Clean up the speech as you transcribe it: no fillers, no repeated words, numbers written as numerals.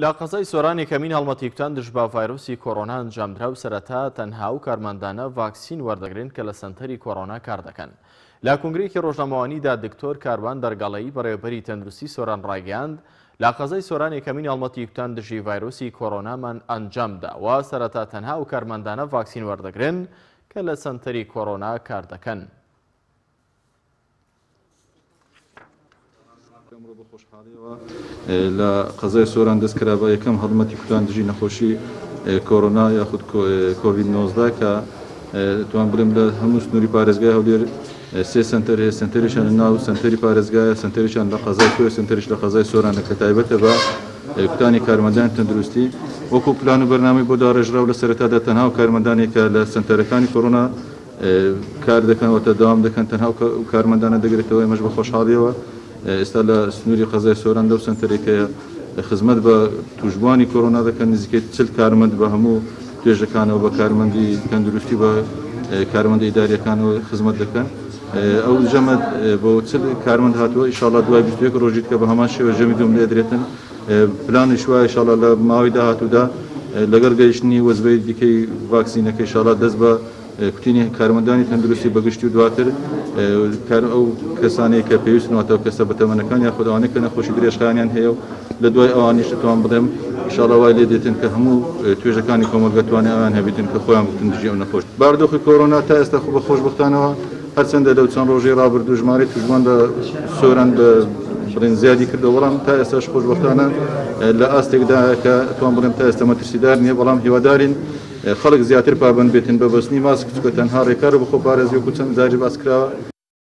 لە قەزای سۆران یەکەمین هەڵمەتی کوتان دژ بە ڤایرۆسی کۆرۆنا ئەنجامدرا و سەرەتا تەنها ئەو کارمەندانە ڤاکسین وەردەگرن کە لە سەنتەری کۆرۆنا کار دەکەن. لە کۆنگرەیەکی ڕۆژنامەوانیدا دکتۆر کاروان دەرگەڵەیی بەڕێوەبەری تەندروستی سۆران ڕایگەیاند، لە قەزای سۆران یەکەمین هەڵمەتی کوتان دژی ڤایرۆسی کۆرۆنامان ئەنجامدا و سەرەتا تەنها ئەو کارمەندانە ڤاکسین وەردەگرن کە لە سەنتەری کۆرۆنا کار دەکەن. ئەمڕۆ بە خۆشحاڵیەوە لە قەزای سۆران دەست کرا بە یەکەم هەڵمەتی کوتان دژی نەخۆشی کۆرۆنا یاخود کۆڤید 19 کە توان بڵێم لە هەموو سنووری پارێزگای هەولێر سێ سنتەر هەیە، سنتەریشان لە ناو سنتەری پارێزگایە، سنتەریشان لە قەزای کۆیە، سنتەریش لە قەزای سۆرانە کە تایبەتە بە کوتانی کارمەندانی تەندروستی وەکو پلان و بەرنامەی بۆ داڕێژراو لە سەرەتادا تەنها و کارمەندانێک کە لە سنتەرەکانی کۆرۆنا کار دەکەن واتە دەوام دەکەن تەنها ئەو کارمەندانە دەگرێتەوە، ئێمەش بە خۆشحاڵیەوە ئێستا لە سنووری قەزای سۆران لەو سەنتەرەی کە خزمەت بە تووشبووانی کۆرۆنا دەکەن نزیکەی 40 کارمەند بە هەموو توێژەکانەوە بە کارمەندی تەندروستی بە کارمەندە ئیداریەکانەوە خزمەت دەکەن. ئەو ژەمە بۆ 40 کارمەند هاتووە ئیشاڵا دوای 21 ڕۆژی دیکە بە هەمان شێوە ژەمی دووەم لێدرێتن. پلانیش وایە ئیشاڵا لە ماوەی داهاتوودا لەگەڵ گەیشتنی وەزبەی دیکەی ڤاکسینەکە ئیشاڵا دەست بە کوتینی کارمەندانی تەندروستی بەگشتی و دواتر کار ئەو کەسانەی کە پێویستن واتە ئەو کەسە بەتەمەنەکان یاخود ئەوانەی کە نەخۆشی درێژخایەنیان هەیە و لە دوای ئەوانیش دەتوان بڵێم ئیشاڵا وای لێ دێتن کە هەموو توێژەکانی کۆمەڵگە توانای ئەویان هەبیتن کە خۆیان بکوتن دژی ئەو نەخۆش بارودۆخی کۆرۆنا تا ئێستا خۆ بە خۆشبەختانەوە هەرچەندە لەو چەند ڕۆژەی ڕابردوو ژمارەی تووشبووان لە سۆران بە بڵێن زیادی کردەوە، بەڵام تا ئێستاش خۆشبەختانە لە ئاستێکدایە کە توان بڵێم تا ئێستا مەترسیدار نییە، بەڵام هیوادارین خەڵک زیاتر پابەند بێتن بە بەستنی ماسک، چونکە تەنها ڕێکارە بۆ خۆپارێزی وەکو چەند جاریش باس کراوە.